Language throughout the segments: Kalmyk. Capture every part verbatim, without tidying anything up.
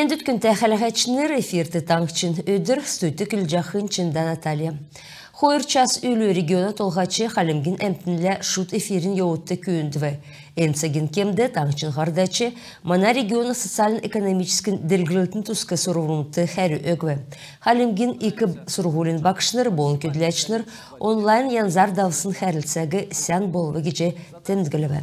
Эндүт, күндтә хәләһәчнр, эфирт «Таңһчин өдр», студьд көдлҗәхнь Чинда Наталья. Хойр час үлү региона толһач хальмгин әмтнлә шуд эфирин йовудт күүндв. Эн цагин кемд таңһчин һардач мана региона социальн-экономическ делгрлтин туск сурврмудт хәрү өгв. Хальмгин ик сурһулин багшнр болн көдләчнр онлайн янзар давсн хәрлцәг сән болв гиҗ темдглв.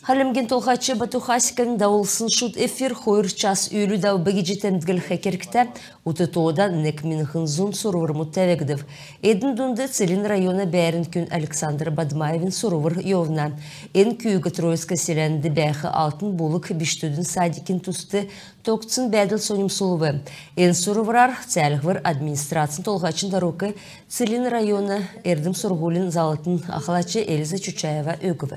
Хальмгин толһач Бату Хасиковин давулсн шуд эфир хойр час үлү давв гиҗ темдглх кергтә. Ут тоодан нег миңһн зун сурврмуд тәвгдв. Эдн дунд Целинн района бәәрн күн Александр Бадмаевин сурвр йовна. Эн күүг Троицк селәнд бәәх «Алтн булг» бичкдүдин садикин туст тогтсн бәәдл соньмсулв. Эн сурврар цәәлһвр администрацин толһачин дарук, Целинн района эрдм-сурһулин заллтын ахлач Эльза Чучаева өгв.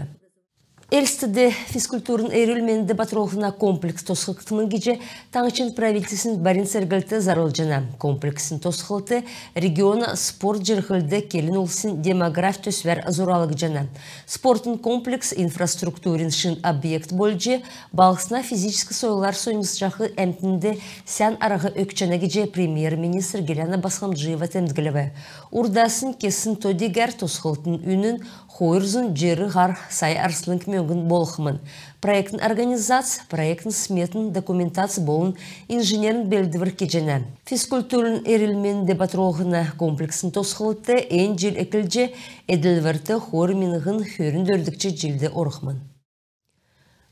Элстд физкультурн эрүл-менд батрулһна комплекс тосхгдхмн гиҗ таңһчин правительствин барин церглт зарлҗана. Комплексин тосхлт региона спорт җирһлд келн улсин «Демографь» төсвәр зуралгдҗана. Спортын комплекс инфраструктурин шин объект болҗ, балһсна физическ сойлар соньмсҗах әмтнд сән арһ өгчәнә гиҗ премьер-министр Гиляна Босхомджиева темдглв. Урдаснь кесн то-дигәр тосхлтын үнн хойр зун җирн һар сай арслң мөңгн болхмн. Проектн организац, проектн-сметн документац болн инженерн белдвр кеҗәнә. Физкультурн эрүл-менд батрулһна комплексин тосхлт эн җил эклҗ, эдлврт хойр миңһн хөрн дөрвдгч җилд орхмн.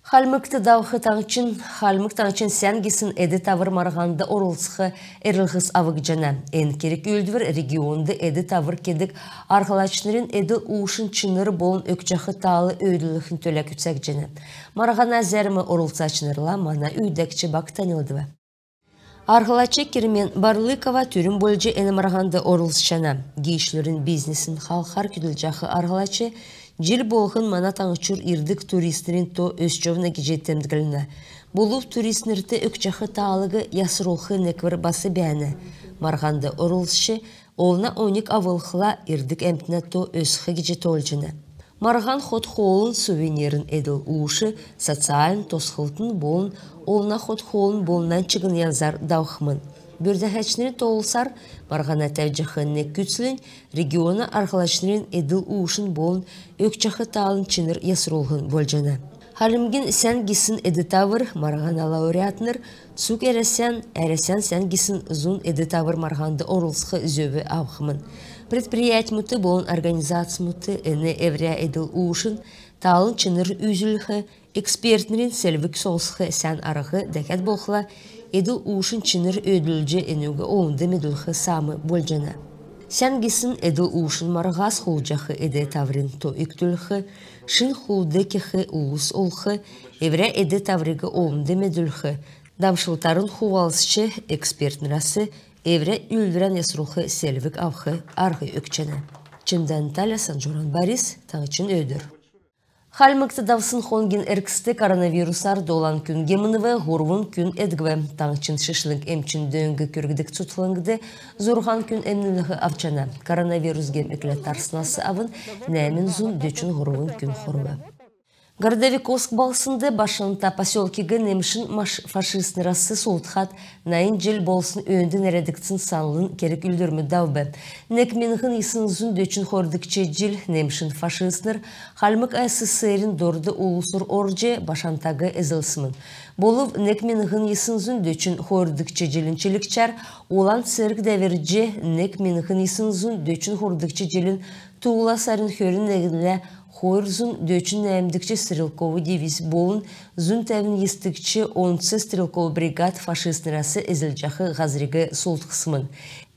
Хальмгт давх таңһчин, Хальмг Таңһчин сән гисн эд-тавр марһанд орлцх эрлһс авгдҗана. Эн керг-үүлдвр регионд эд-тавр кедг арһлачнрин эдл-уушин чинр болн өгчәх таал өөдлүлхин төлә күцәгдҗәнә. Марһана зәрм орлцачнрла мана үүдәгч баг таньлдв. Арһлач Кермен Барлыкова түрүн болҗ эн марһанд орлцҗана. Гиичлүрин бизнесин халхар көдлҗәх арһлач җил болһн мана таңһчур ирдг туристнрин то өсчәнә гиҗ темдглнә. Болв туристнрт өгчәх таалыг ясрулх неквр бас бәәнә. Марһанд орлцҗ, олна оньг авлхла, ирдг әмтнә то өсх гиҗ тоолҗана. Марһан хот-хоолын, сувенирн эдл-ууш, социальн тосхлтын болн олна хот-хоолын болн нань чигн янзар давхмн. Бүрдәһәчнрин тоолсар, марһана тәвҗәх нег күцлнь региона арһлачнрин эдл-уушин болн өгчәх таалын чинр ясрулһн болҗана. Хальмгин сән гисн эд-тавр марһана лауреатнр цуг Әрәсән «Әрәсән сән гисн зун эд-тавр» марһанд орлцх зөв авхмн. Предприятьмүдт болн организацмудт эн эврә эдл-уушин таалын чинр үзүлх, экспертнрин селвг соңсх сән арһ, дәкәд болхла, эдл-уушин чинр өөдлүлҗ, энүг олнд медүлх саам болҗана. Сән гисн эдл-уушин марһас хулдҗах эд-таврин то икдүлх, шин хулд кех улс олх, эврә эд-тавриг олнд медүлх, дамшлтарн хувалцҗ, экспертнрәс эврә үүлдврән ясрулх селвг авх арһ өгчәнә. Чинда Наталья, Санҗуран Борис, «Таңһчин өдр». Хальмгт давсн хонгин эргцд коронавирусар долан күн гемнв, һурвн күн эдгв. Таңһчин шишлң эмчин дөң күргдг цутхлңд зурһан күн эмнлһ авчана. Коронавирус гем экләд тарснас авн нәәмн зун дөчн һурвн күн хорв. Городовиковск балһснд Башанта поселкиг немшин маш-, фашистнрәс сулдхад найн җил болсн өөнд нерәдгдсн санлын керг-үүлдврмүд давв. Нег миңһн йисн зун дөчн хойрдгч җил немшин фашистнр Хальмг АССР-ин дорд улсур орҗ, Башантаг эзлсмн. Болв нег миңһн йисн зун дөчн хойрдгч җилин чилгчәр Улан церг дәврҗ, нег миңһн йисн зун дөчн һурвдгч җилин туула сарин хөрн негнлә хойр зун дөчн нәәмдгч стрелков дивиз болн зун тәвн йисдгч онц стрелков бригад фашистнрәс эзлҗәх һазриг сулдхсмн.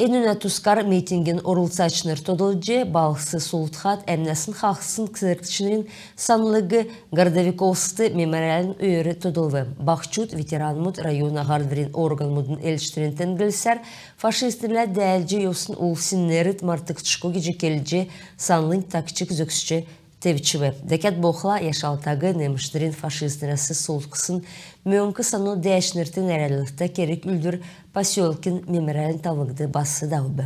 Энүнә тускар митингин орлцачнр тодлҗ, балһс сулдхад әмнәсн хаһцсн цергчнрин санлиг Городовиковскд мемориальн өөр тодлв. Баһчуд, ветеранмуд, района һардврин органмудын элчнрин темдглсәр, фашистнрлә дәәлдҗ йовсн улсин нерд мартгдшго гиҗ келҗ, санлынь тагчг зөгсҗ тевчв. Дәкәд болхла, Яшалтаг немшнрин фашистнрәс сулдхсн мөңк санл дәәчнрт нерәдлһтә керг-үүлдвр поселкин мемориальн талвңд бас давв.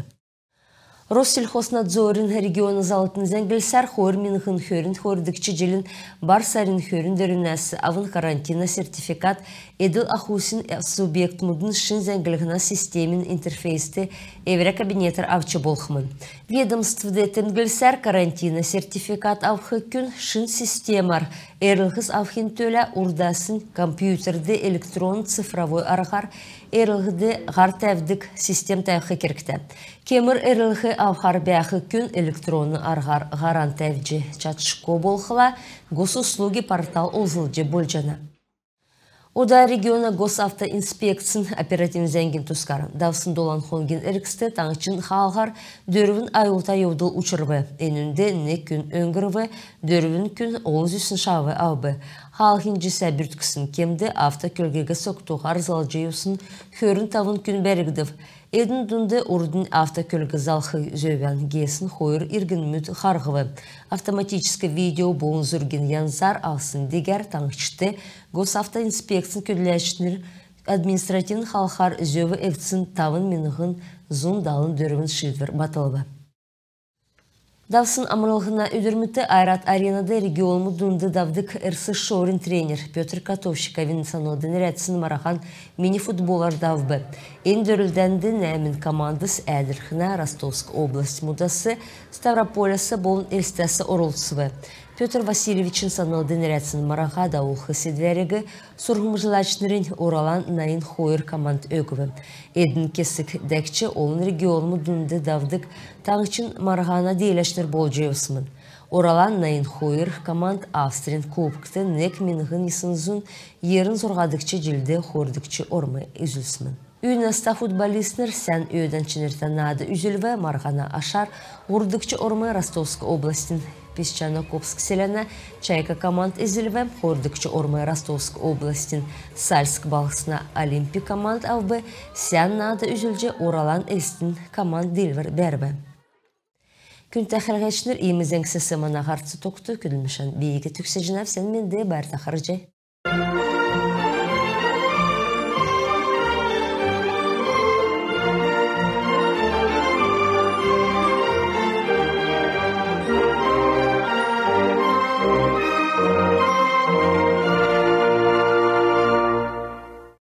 Россельхознадзорин региона заллтын зәңглсәр, хойр миңһн хөрн хойрдгч җилин бар сарин хөрн дөрвнәс авн карантина сертификат эдл-ахусин субъектмудын шин зәңглһнә системин интерфейст эврә кабинетәр авч болхмн. Ведомствд темдглсәр, карантина сертификат авх күн шин системәр эрлһс авхин төлә урдаснь компьютерд электрон цифровой арһар эрлһд һар тәвдг систем тәвх кергтә. Кемр эрлһ авхар бәәх күн электронн арһар һаран тәвҗ чадшго болхла, Госуслуги портал олзлҗ болҗана. Ода региона Госавтоинспекцин оперативн зәңгин тускар. Давсн долан хонгин эргцд таңһчин хаалһар дөрвн аюлта йовдл учрв. Энүнд нег күн өңгрв, дөрвн күн олн зүсн шав авв. Хаалһин җисә бүртксн кемд автокөлгиг согтуһар залҗ йовсн хөрн тавн күн бәргдв. Эдн дунд урднь автокөлг залх зөвән геесн хойр иргнмүд харһв. Автоматическ видео болн зургин янзар авсн дигәр таңһчд Госавтоинспекцин көдләчнр административн халхар зөв эвдсн тавн миңһн зун далн дөрвн шиидвр батлв. Давсн амрлһна өдрмүдт «Ойрат Аренад» регионмуд дунд давдг РСШОР-ин тренер Пётр Котовщиковин санлд нерәдсн марһан мини-футболар давв. Эн дөрлдәнд нәәмн командс Әәдрхнә, Ростовск областьмудас, Ставрополяс болн Элстәс орлцв. Пётр Васильевичин санлд нерәдсн марһа давулх седвәриг сурһмҗлачнрнь «Уралан найн хойр» команд өгв. Эдн кесг дәкҗ олн регионмуд дунд давдг таңһчин марһана дииләчнр болҗ йовсмн. «Уралан найн хойр» команд Австрин кубкт нег миңһн йисн зун йирн зурһадгч җилд хойрдгч орм үзүлсмн. Үй наста футболистнр сән өөдән чинртә наад үзүлв. Марһана ашар һурвдгч орм Ростовск областин Песчанокопск селәнә «Чайка» команд эзлв, хойрдгч орм Ростовск областин Сальск балһсна «Олимпик» команд авв. Сән наад үзүлҗ «Уралан» Элстин команд диилвр бәрв. Күндтә хәләгчнр, иим зәңгсәс мана һарц тогтв. Көдлмшән би төгсәҗәнәв. Сән менд, байрта харһий.